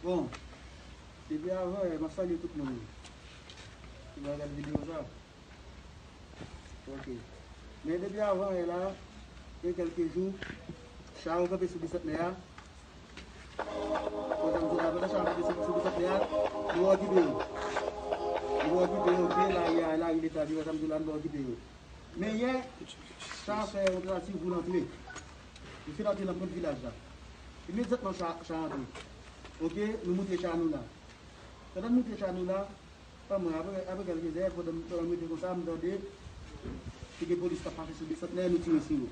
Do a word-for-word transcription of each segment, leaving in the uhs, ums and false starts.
Bon, depi avan yè, m ap salye tout moun ki va gade videyo sa. Ok. Men depi avan yè la, gen kèlke jou, cha yo kanpe sou Bisantnè a. Konsa m di la, pandan cha yo kanpe sou, sou Bisantnè a, nou okipe yo. Nou okipe yo, ok, lari a, lari leta, konsa m di la, nou okipe yo. Men yè, cha a fè yon tantativ pou l antre. Li fin antre nan pwent vilaj la. Imedyatman cha, cha a antre. Ok, nou moute cha nou la. Pandan n moute cha nou la, pa mwen, apre, apre kèlke zè, pandan, pandan m rete konsa, m tande, te gen polis k ap pase sou Bisantnè, nou tire sou yo.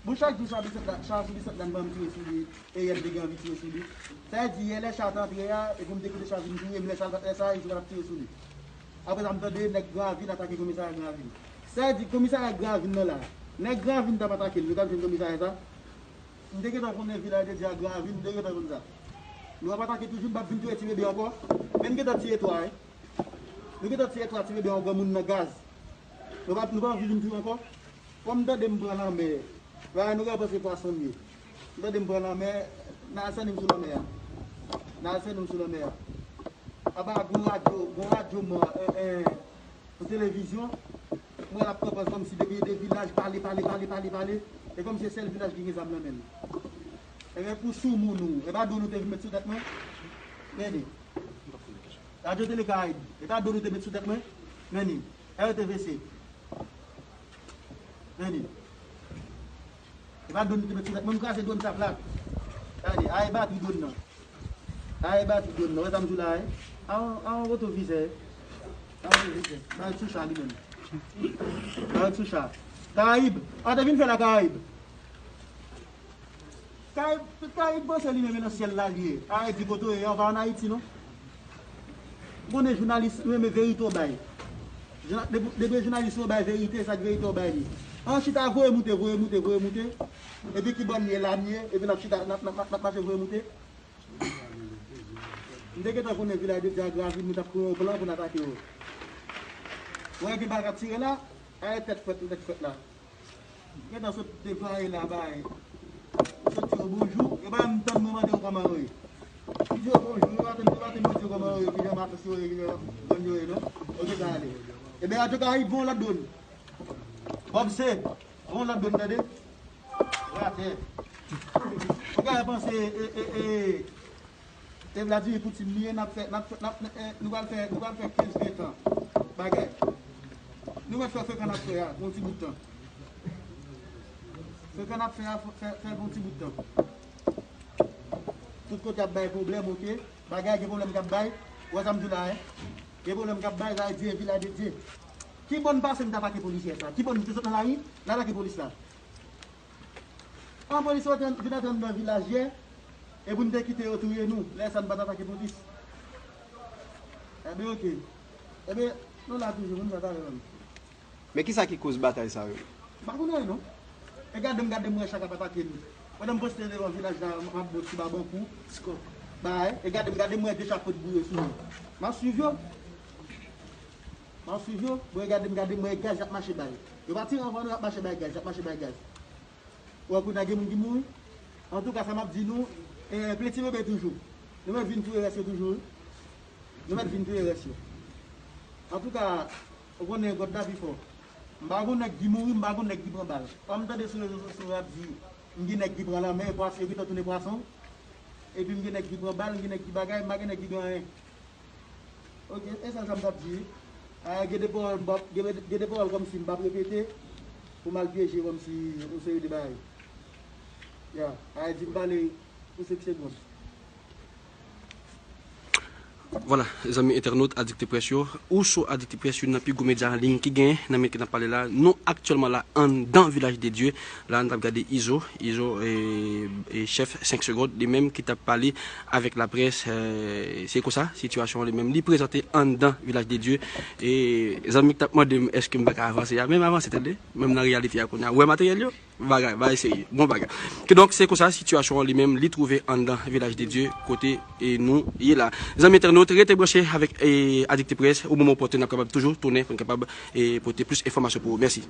Bon, chak jou cha Bisantnè, cha sou Bisantnè, m pa m tire sou li, e yè m te gen anvi tire sou li. Sa vle di, yè lè cha t antre a, e pou m te kite cha vin touye m, lè sa, lè sa, e jou a t ap tire sou li. Apre sa, m tande nèg Gran Ravin atake komisarya Gran Ravin. Sa vle di, komisarya Gran Ravin nan la, nèg Gran Ravin t ap atake l, yo t ap jwenn komisarya sa. M te gentan konnen Vilaj de Dye a Gran Ravin, m te gentan konn sa. Nou ap atake toujou, m p ap vin touye ti bebe ankò. Men m gentan tiye twa, wi. Nou gentan tiye twa ti bebe yon granmoun nan gaz. Nou pa, nou pa anvi vin touye ankò? Kòm m tande m pran lanmè, bagay nou ka panse pwason m ye. M tande m pran lanmè, n al sènen m sou lanmè a. N al sènen m sou lanmè a. Anba gon radyo, gon radyo mò, en, en, pou televizyon, m wè l ap kanpe kòmsi depi de vilaj pale, pale, pale, pale, pale. E kòmsi se sèl vilaj ki gen zam nan men l. Ebyen, pou soumoun ou, e pa dwòl ou te vin met sou tèt mwen? Men li. Radyo Tele Karayib, e pa dwòl ou te met sou tèt mwen? Men li. R T V C. Men li. E pa dwòl nou te met sou tèt mwen, m kraze dwòl sa plat. Gade, a e batri dwòl nan. A e batri dwòl nan. Wè sa m di w la, wi. A yon, a yon retovizè. A yon retovizè. Ba l sou cha li menm. Ba l sou cha. Karayib. A te vin fè la Karayib. Karayib, Karayib panse li menm e nan syèl la li ye. A e di kote w ye, w pa ann Ayiti non. M konnen jounalis renmen verite w bay. Jouna-, depi, depi jounalis yo bay verite, sa k verite w bay li. An chita voye moute, voye moute, voye moute. Epi ki bò n ye la n ye, epi n ap chita, n ap, n ap, n ap, n ap mache voye moute. M te gentan konnen Vilaj de Dye a Gran Ravin, nou t ap pran yon plan pou n atake yo. Wè gen bal k ap tire la, a e tèt frèt, tèt frèt la. Gentan sot deplwaye la bay. Sot di yo bonjou, yo pa menm tann mwen mande yo kòman yo ye. Li di yo bonjou, yo pa tann, yo pa tann mwen di yo kòman yo ye, kijan matos yo ye, kijan zòn yo ye non. Ok, sa ale. Ebyen, Radyo Karayib, voye yon lòt dwòn. Bob C, voye yon lòt dwòn, tande. Ratè. Ou ka panse, e, e, e, Se Vladimir Poutine li ye, n ap fè, n ap fè, n ap, eh, nou pral fè, nou pral fè kenz ven tan bagay. Nou mèt fè frekan n ap fè a pou yon ti bout tan. Frekan n ap fè a, fè, fè pou yon ti bout tan. Tout kote ap bay pwoblèm, ok? Bagay gen pwoblèm k ap bay. Ou wè sa m di w la, en? Gen pwoblèm k ap bay, sa vle di e Vilaj de Dye. Ki bò n pase n t atake polis yè sa? Ki bò n te sot nan lari, n atake polis la? An polis yo te vin antre anndan vilaj yè, e pou n te kite yo touye nou, lè sa n pa t atake polis. Ebyen, ok. Ebyen, nou la toujou, pou n sa talè menm. Men kisa ki koz batay sa yo? M pa konnen non. E gade m, gade m wè cha k ap atake nou. Pandan m poste devan vilaj la, m ap bò ti babankou. Bay, e gade m, gade m wè de cha pot bouye sou nou. M ap swiv yo. M ap swiv yo. Bon, e gade m, gade m wè gaz y ap mache bay. Yo pa tire anvan nou, y ap mache bay gaz, y ap mache bay gaz. Ou wè kounye a gen moun ki mouri. Antouka, sa m ap di nou, eh, plen ti bebe toujou. Nou mèt vin touye rès yo toujou, wi. Nou mèt vin touye rès yo. Antouka, ou konnen God la pi fò. M pa gon nèg ki mouri, m pa gon nèg ki pran bal. Kòm m tande sou rezo sosyo yo ap di, m gen nèg ki pran lanmè, pwason, yo gentan tounen pwason. Epi m gen nèg ki pran bal, m gen nèg ki bagay, m pa gen nèg ki gen anyen. Ok, e sèl sa m t ap di. Ah, gen de pawòl m p ap, gen, gen de pawòl kòmsi m p ap repete pou m al pyeje kòmsi yon seri de bagay. Ya, ah, di m pale pou senk segonn. Vwala, zanmi entènot Adikte Près yo, ou sou Adikte Près, youn nan pi gwo medya an liy ki genyen nan men ke n ap pale la. Nou aktyèlman la anndan Vilaj de Dye. La, n t ap gade Izo, Izo, e, e chèf senk segonn, li menm ki t ap pale avèk laprès, e, se konsa, sitiyasyon an li menm, li prezante anndan Vilaj de Dye. E zanmi k t ap mande m èske m pa ka avanse a, men m avanse, tande, menm nan reyalite a kounye a. Ou wè materyèl yo? Bagay, bagay serye, bon bagay. Kidonk, se konsa, sitiyasyon an li menm, li twouve anndan Vilaj de Dye, kote, e, nou ye la. Zanmi entènot, rete branche avèk, e, Adikte Près, o moman opòtèn, n ap kapab toujou tounen pou n kapab, e, pote plis enfòmasyon pou ou. Mèsi.